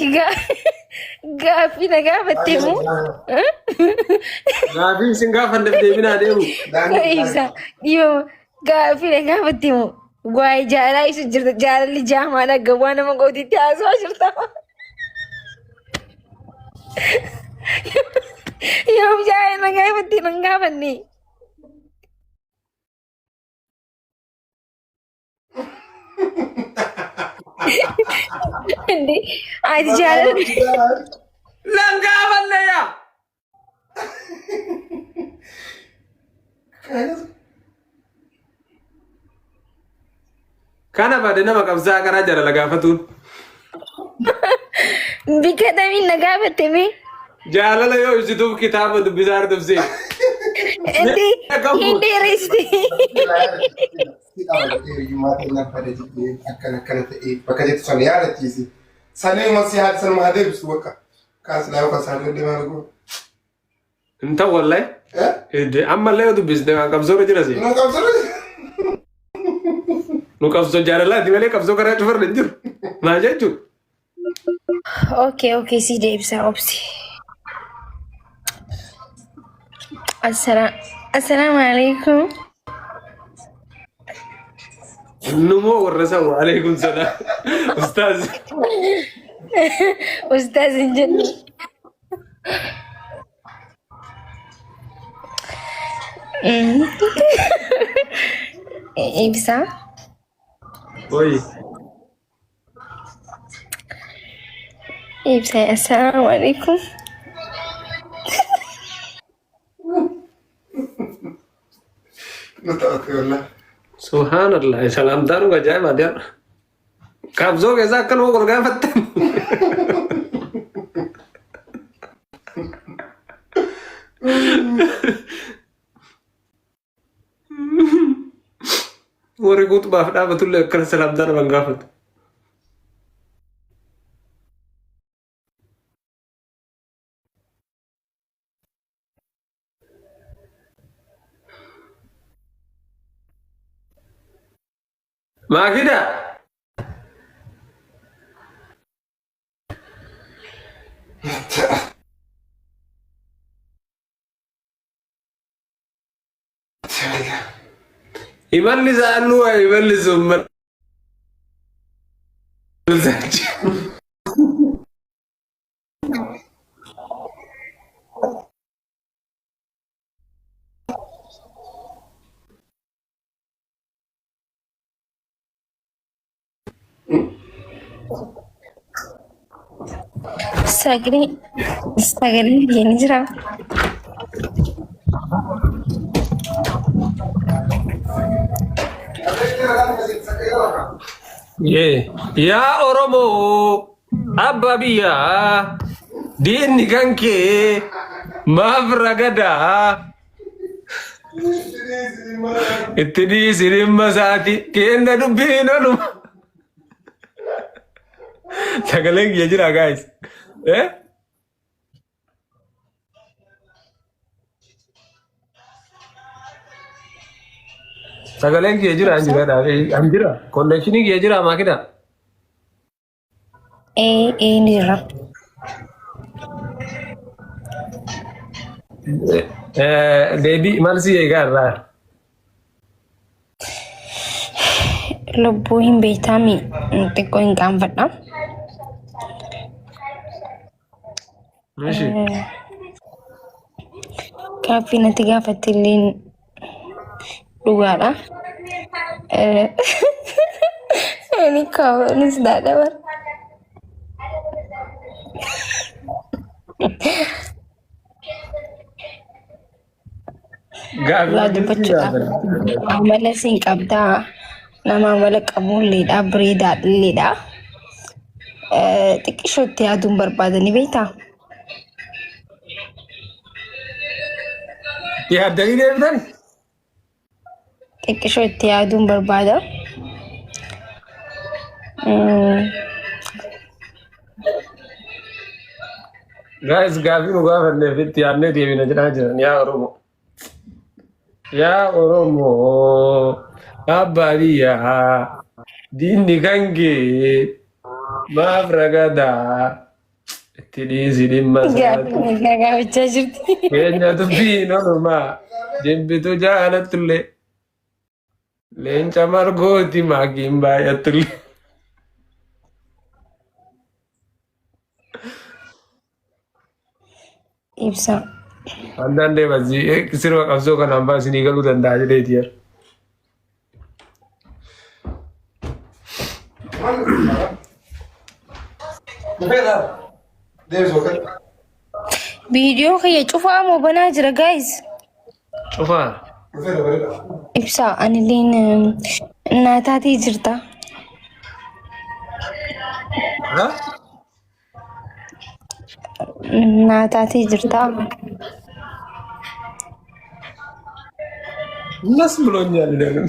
Ati gaaffii na gaafatte moo? Gaaffii isin gaafanneef deebinaa deemu. Ibsa dhiifama gaaffii na gaafatte moo? Waa'ee jaalalaa ibsu jirta jaalalli jaamaadha gawwaa nama gootitti haasawaa jirta. Yoom jaalala na gaafatte nan gaafanne. Indi ati jaalala Nan gaafanne yaa. Kana bade nama qabsaa karaa jaalala gaafatuun. Bika tamiin na gaafatte mee? Jaalala yoo ibsituuf kitaaba dubbisaa hordofsee. Indi hin dheeressite. Hiyyummaa teenya bade jedhee akkana akkana ta'ee bakka jettu sana yaadachiisi. Sanuma si haa sanuma haa deebistu bakka. Kaan silaa yookaan saa dandee maal goona? Hin ta'u wallahi. Eh? Ammallee yoo dubbiste waan qabsoorra jira si. Nu qabsirri. Nu qabsoo jaalalaati malee qabsoo karaa cufarra hin jiru. Maal jechuun? Okay, okay, si deebisa obsi. Assalaamu alaikum. Numoo warra san waalaikum salaam. Ustaaz. Ustaaz hin jennu. Ibsaa. Oyi. Ibsaa assalaamu alaikum. Nu taphate wallah. Subhaanallah. Salaamtaan dhuga ajaa'ibaati har'a. Qabsoo keessaa akkanuma wal gaafattan. Warri guutumaaf dhaabatullee akkana salaamtaa naman gaafatu. Maakida. Imalli isaanuu waa imalli sun mallisaa. Sagalee sagaleen biyya ni jira. Yee. Yaa Oromoo abbaa biyyaa diinni kan kee maaf ragadaa itti dhiisi dhimma isaati kenna dubbiin oluma. Sagaleen kiyya jira guys. Eh? Sagaleen kiyya jira an jira an jira. Connection kiyya jira maakida. Ee ee ni jira. Deebii maal si eegaa irraa? Lubbuu hin beektaami xiqqoo hin qaanfadha. Ishi. Gaaffii natti gaafatte illee dhugaadha. Ani kaawanis daadhabar. Gaaffii Dhugaa si dubbachuudhaaf gaafadha. amala siin qabdaa nama amala qabuulleedha bareedaadhilleedha. Xiqqishootti yaaduun barbaadani beektaa? Yaaddanii deebitan? Xiqqishoo itti yaaduun barbaada. Guys gaaffii nu gaafanneef itti yaadnee deebina jedhaa jiran yaa Oromoo. Yaa Oromoo abbaa biyyaa diinni kan kee maaf ragadaa. Itti dhiisi dhimma Gaaffii isaati. nagaa gaafachaa jirti. Keenya dubbiin onumaa jibbitu jaalattullee leenca margooti maakiin baay'attullee. Ibsa. Andaan deema sirba qabsoo kanaan baa isinii galuu danda'a jedheeti yaa. Dhufeera. Deebisoo kan. Viidiyoo kiyya cufaa moo banaa jira guys? Cufaa. Dhufeera bareeda. Ibsa anilleen naa taatee jirta. Ha? Naa taatee jirta. Nas ብሎኛል ደግሞ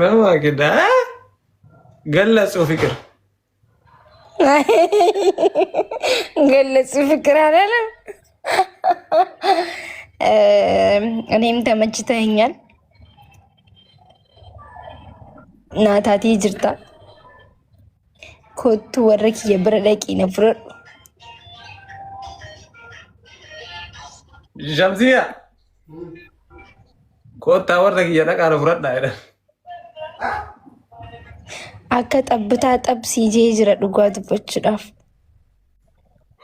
ረማግዳ ገለጹ ፍቅር ገለጹ ፍቅር አላለም። እኔም ተመችተኸኛል። naa taatee jirta. Kottu warra kiyya bira dhaqii na fudhadhu. ሸምሲያ ኮታ ወረ kiyya dhaqaa na fudhadhaa jedhan. Akka xabbitaa xabsii jee jira dhugaa dubbachuudhaaf.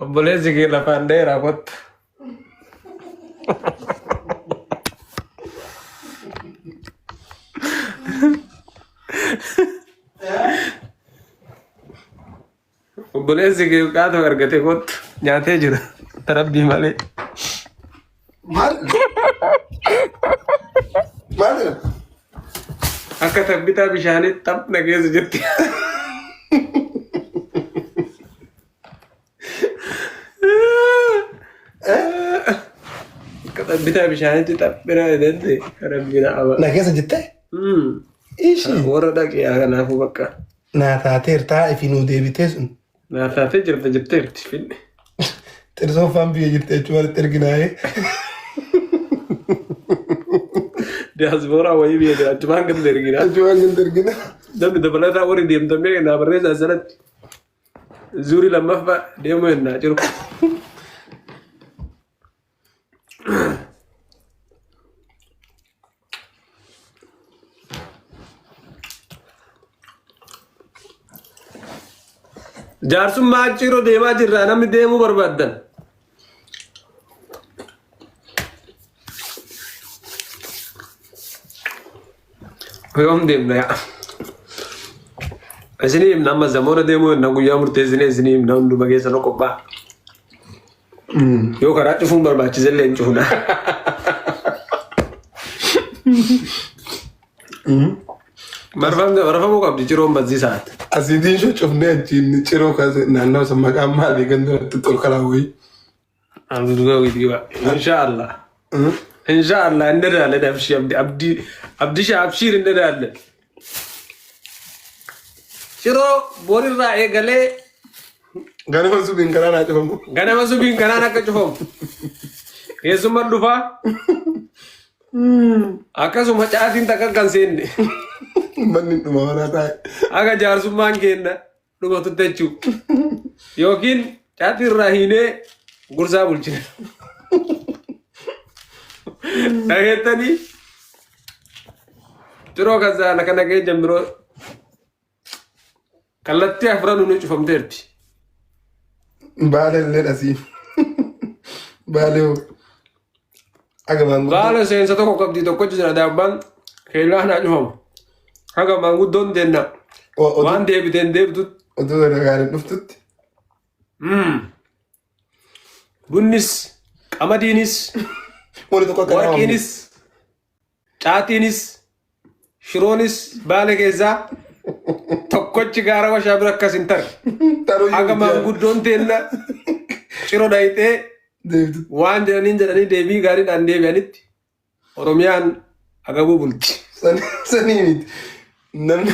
Obboleessi kee lafaan dheeraa kottu. Obboleessi kee qaatoo argate kottu nyaatee jira. Tarabbii malee. Maal? Maal? Akka tabbitaa bishaanii taphna keessa jirti. Akka tabbitaa bishaaniitti taphina jedhante rabbiin aba. Na keessa jettee? Ishii. Warra dhaqee kanaafuu bakka. Naa taateertaa ifi nuu deebitee sun. Naaf taatee jirta jetteerti finne. Xirsoo faan biyya jirte jechuun walitti erginaayee. Diyaaspooraa wayii biyya jira achumaan gadi ergina. Achumaan gadi ergina. Namni dabalataa warri deemtamee naa barreessaa sanatti zuurii lammaffaa deemuu hennaa jiru. Jaarsummaa achi yeroo deemaa jirra namni deemuu barbaaddan. Yoom deemna yaa. Isinii himna amma zamoona deemuu henna guyyaa murteessinee isinii himna hunduma keessa nu qophaa'a. Yoo karaa cufuun barbaachise illee hin cufna. Marfamuu qabdi ciroon bazzii sa'aati. Asiitiin shocofnee achiin ciroo kaase naannoo san maqaan maalii kan duratti ol kalaa wayii. Inshaallah. Inshaallah እንደዳለን አብሺ አብዲ አብዲሻ አብሺር እንደዳለን ሽሮ ቦሪራ ኤገሌ Ganama subiin karaa naa cufamu. ganama subiin kanaan akka cufamu keessummaan dhufaa akkasuma caatiin takka kan seenne Manni dhuma manaa taa'e. akka jaarsummaan kenna dhumatutti jechuu yookiin caatii irraa hiinee gursaa bulchina. Dhageettanii ciroo kan saala kana kee jambiroo kallattii afran nu cufamteerti. Baala illee dhasii. Baalee hoo. Aga maanguddoo. Baala seensa tokko qabdi tokkochi jira daabbaan keellaa naa cufamu. Haga maanguddoon deenna waan deebiteen deebitutti. Otuu sana gaariin dhuftutti. Bunnis qamadiinis Wani tokko akka nama warqiinis caatiinis shiroonis baala keessaa tokkochi gaara washaa bira akkas hin tarre. Taruu Haga maanguddoon teenna ciroo dhayitee Deebitutti. waan jedhaniin jedhanii deebii gaariidhaan deebi'anitti Oromiyaan agabuu bulti. Sanii miti. Namni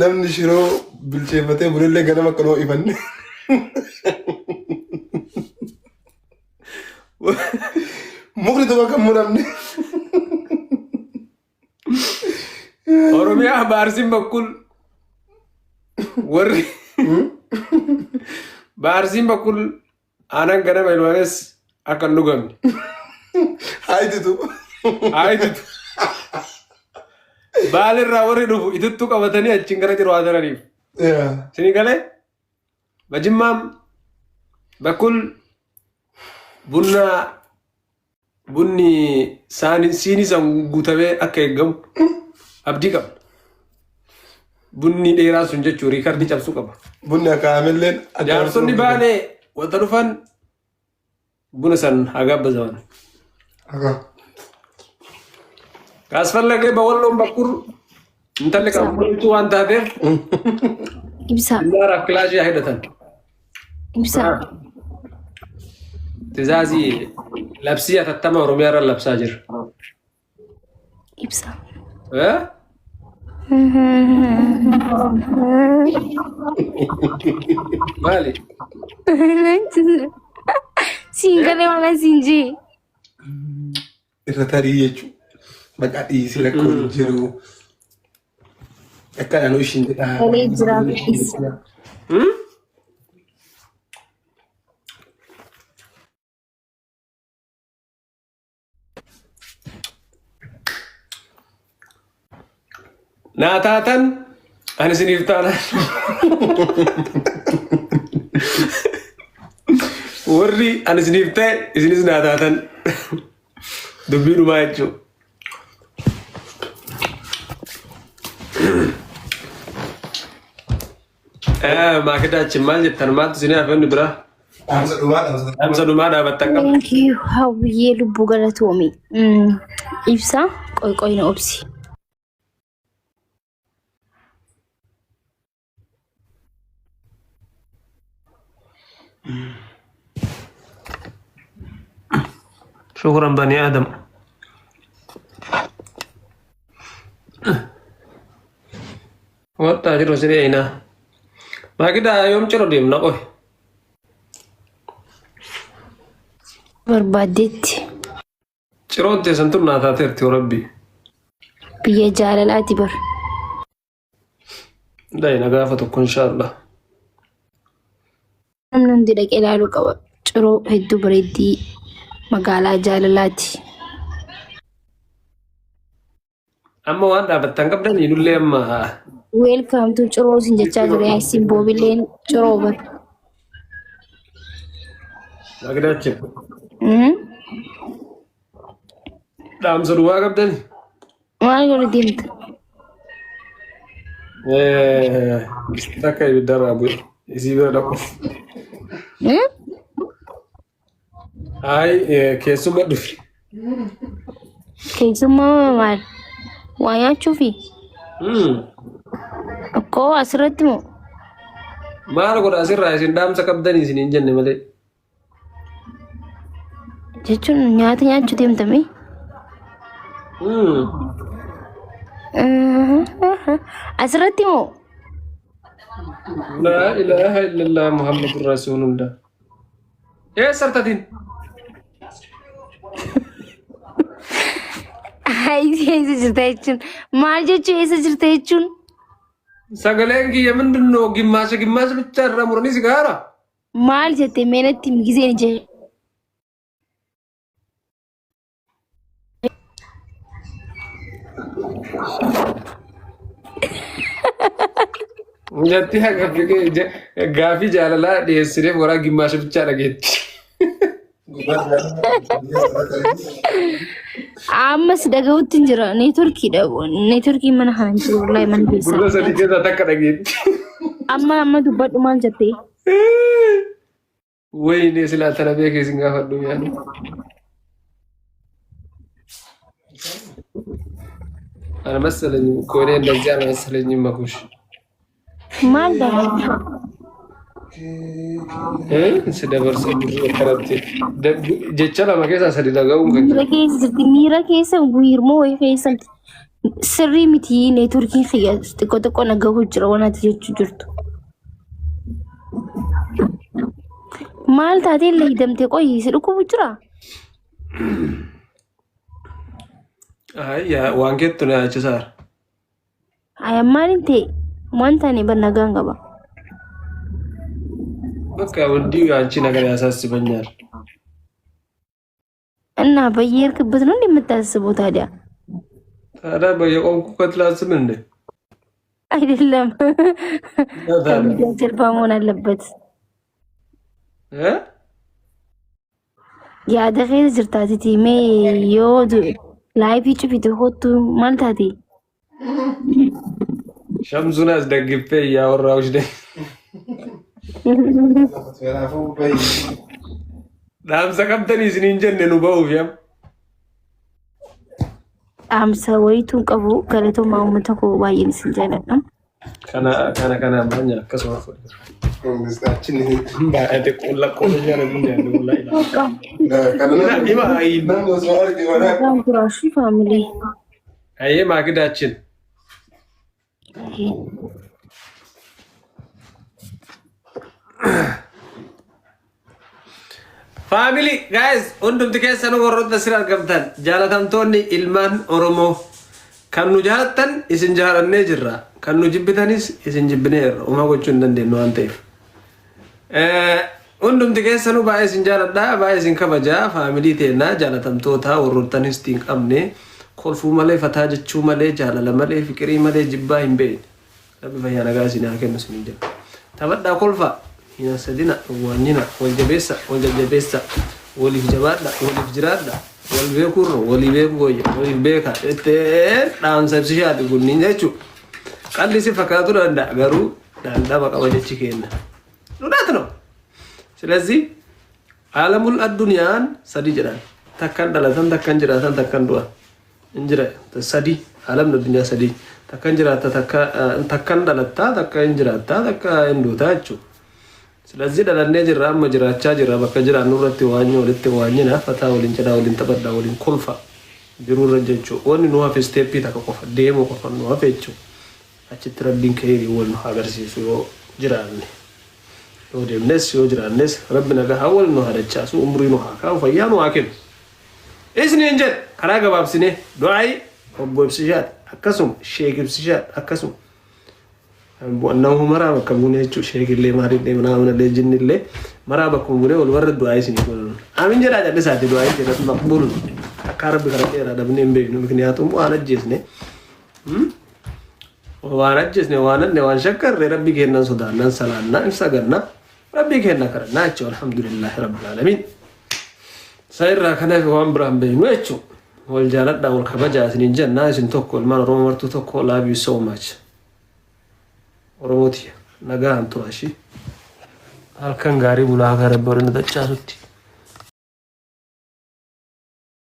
namni shiroo bilcheeffatee bulillee ganama akka noo ifanne. Mukni tokko akka hin muramne. Oromiyaa baarsiin bakkul warri baarsiin bakkul aanan ganama ilmaames akka hin dhugamne. Haa ititu. Haa ititu. Baalirraa warri dhufu itittuu qabatanii achiin gara jiru haa taraniif. Isinii galee? Bajimmaam bakkul bunna bunni saani siinii san guutamee akka eeggamu abdii qabna. Bunni dheeraa sun jechuun riikardii cabsuu qaba. Bunni akaa'amilleen Jaarsonni Baalee wanta dhufan buna san haa gaabbazaman. Akka. Kaasfallagee bawalloon bakkur intalli qabdu waan taateef Ibsaa. Xiyyaaraaf kilaashii haa hidhatan. Ibsaa. Tizaazii labsii hatattama Oromiyaa irra labsaa jira. Ibsaa. Eh? Maali? Siin galee waan siin jee. Irra tarii jechuudha. Maqaa dhiisii rakkoo hin jiru. Akka naannoo ishiin jedhaa. Galee jira. Ibsa. Hmm? Naa taatan ani isiniif taanaan. Warri ani isiniif ta'e isinis naa taatan. Dubbii dhumaa jechuudha. Maakidaachin maal jettan maaltu isinii hafe inni biraa? Dhaamsa dhumaa dhaamsa. Dhaamsa dhumaa dhaabattan qabda. Thank you hawwiyyee lubbuu galatoomi. Ibsa qoy qoy na obsi. Shukran bani Adam. Waddaa jiru sin eeyna. Maakidaa yoom ciro deemna qoy. Barbaaddeetti. Ciroon teessan tun naa taateerti yoo rabbi. Biyya jaalalaati bar. Dayna gaafa tokko inshaallah. Namni hundi dhaqee ilaaluu qaba. Ciroo hedduu bareeddii magaalaa jaalalaati. Amma waan dhaabattan qabdanii nullee amma Welcome to Ciroo sin jechaa jira yaa isin boobilleen Ciroo bar. Magdaachi. Dhaamsa duwwaa qabdanii. Maal godhu deemta? Takka ibiddarraa bu'e. Isii bira dhaquuf. Ayi keessumma dhufe. Keessummaa maal? Waa nyaachuufi? Akkoo asirratti moo? Maal godha asirraa isin dhaamsa qabdanii isin hin jenne malee. Jechuun nyaata nyaachuu deemtame? Asirratti moo? Laa ilaaha illallah Muhammadur Rasuulullah. Eessa artatiin? Eessa jirta jechuun maal jechuun eessa jirta jechuun? Sagaleen kiyya mindinoo gimmaasha gimmaasha bichaa irraa muranii si gaara. Maal jette mee natti himi gizeen ija Jatti haga gaafii jaalalaa dhiyeessineef waraa gimmaasha bichaa dhageetti. Ammas dhaga'utti hin jira. Neetworkiidha. Neetworkiin mana kana hin jiru. Wallaahi mana keessa. Gurra sadii keessaa takka dhageetti. Amma amma dubbadhu maal jettee? Wayne silaa tana beekee isin gaafadhu yaani. አልመሰለኝም እኮ እኔ እንደዚህ አልመሰለኝም። መኩሽ Maal dha? Si dabarsa kanatti jecha lama keessaa sadi dhaga'uun kan Miira keessa jirti. Miira keessa wiirmoo wayii keessa sirrii miti neetworkiin kiyya xiqqoo xiqqoo na gahu jira waan ati jechuu jirtu. Maal taatee illee hidhamtee qoyi si dhukkubu jira? Ay, yaa waan keettu na yaachisaara. Aya maalin ta'e waan taane bar nagaan qaba. በቃ እንዲሁ የአንቺ ነገር ያሳስበኛል። እና በየሄድክበት ነው እንደምታስበው ታዲያ? ታዲያ በየቆምኩበት ላስብ እንዴ? አይደለም ከሚዲያ ጀርባ መሆን አለበት። እ Yaada keessa jirtaatiti mee yoo live cufite kottu maal taate? ሸምሱን አስደግፌ እያወራሁሽ ነኝ። Kanaafuu bayi. Dhaamsa qabdanii isiniin jenne nu ba'uuf yam. Dhaamsa wayituu qabu galatoomaa uummata koo baay'een isin jaalladha. Kana kana kana maanya akkasuma fudhate. Achi Baay'ate qulla qulla jala hin qulla ilaala. Kana Ima ayi namni osoo arge mana Nagaan turaashii family. Ayyee maagidaችን Family guys, hundumti keessanuu warroota sira argamtan jaalatamtoonni ilmaan Oromoo kan nu jaalattan isin jaalannee jirra, kan nu jibbitanis isin jibbineerra, uumaa gochuu hin dandeenyu waan ta'eef. Hundumti keessanuu baay'ee isin jaaladha, baay'ee isin kabajaa. Family teennaa jaalatamtoota warroottan histii hin qabne, kolfuu malee, fataa jechuu malee, jaalala malee, fiqirii malee jibbaa hin beekne. Rabbi fayyaa nagaa isin haa kennu isin jedha. Taphadhaa, kolfaa, hin hasadina, waanyina, wal jabeessa, wal jajjabeessa, waliif jabaadha, waliif jiraadha, wal beekuurra walii beekuu wayya, waliif beeka jettee dhaamsa ibsishaati kunniin jechuudha. Qalli si fakkaatu danda'a garuu dhandhama qaba jechi kenna. እውነት ነው። ስለዚህ ዓለሙል addunyaan sadi jedhan, takkan dhalatan, takkan jiraatan, takkan du'an hin jira. Sadi alamni addunyaa sadi, takkan jiraatta, takkan dhalattaa, takka hin jiraattaa, takka hin duutaa jechuudha. ስለዚህ dhalannee jirra, amma jiraachaa jirra. Bakka jiraannu irratti waanyi walitti waanyina, fataa waliin jedhaa, waliin taphadhaa, waliin kolfa jiruurra jechuudha. Wanni nu hafe step takka qofa deemuu qofa nu hafe jechuudha. Achitti rabbiin ka'ee wal nu agarsiisu yoo jiraanne. Yoo deemnes yoo jiraannes rabbi nagaa wal nu haa dachaasu, umrii nu haa kaa'u, fayyaa nu haa kennu. Isniin jedhe karaa gabaabsinee du'aayi obbo Ibsishaati akkasuma Sheek Ibsishaati akkasuma nama maraa bakka buune jechuudha. Sheekillee maalillee ምናምንillee jinnillee maraa bakka buune wal warra du'aayi isinii godhan. Aamin jedhaa callisaati, du'aayi jedhatu maqbuulun akka rabbi karaa dheeraa dhabnee hin beeknu. ምክንያቱም waan ajjeesne, waan ajjeesne, waan hanne, waan shakkarre rabbi kennan sodaannan salaannaa ibsa ganna rabbi kenna kadhannaa jechuudha. Alhamdulillahi rabbil aalamiin. Isa irraa kanaaf waan biraan beeknu jechuudha. Wal jaaladhaa, wal kabajaa isiniin jennaa. Isin tokko, ilmaan Oromoo martuu tokko. Love you so much. Oromooti nagaan tura ishii. Halkan gaarii bulaa, akka rabbi waliin dachaasutti.